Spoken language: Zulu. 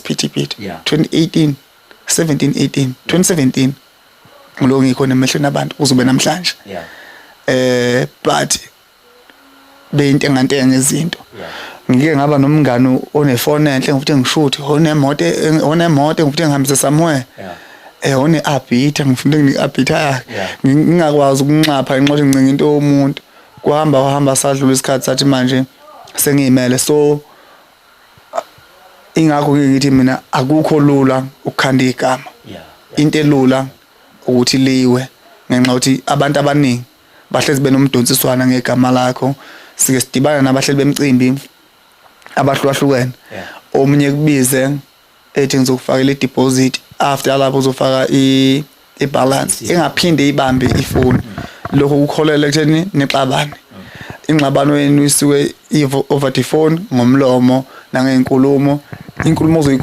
isiphithiphithi. 2018, 17, 18, 2017 ngilo ngikhona emehlweni abantu kuzobe namhlanje. But beyintengantenga izinto. Ngike ngaba nomngane onefoni enhle, ngifuthe ngishuthe, onemoto, ngifuthe ngihambise somewhere. One-arbiter, ngifuna ngine-arbiter yakhe. Ngingakwazi ukunxapha ngenxa yokuthi ngicinga into yomuntu. Kuhamba wahamba, sadlula isikhathi, sathi manje sengiyimele. So ingakho ke ngithi mina akukho lula ukukhanda igama. Into elula ukuthi liwe, ngenxa yokuthi abantu abaningi bahlezi benomdonsiswana ngegama lakho. Sike sidibana nabahleli bemicimbi abahlukahlukene. Omunye kubize ethi ngizokufakela i-deposit, after lapho uzofaka i-balance, engaphinde ibambe ifoni. Lokho kukholela ekutheni nixabane. Ingxabano yenu isuke over the phone, ngomlomo nangey'nkulumo, inkulumo.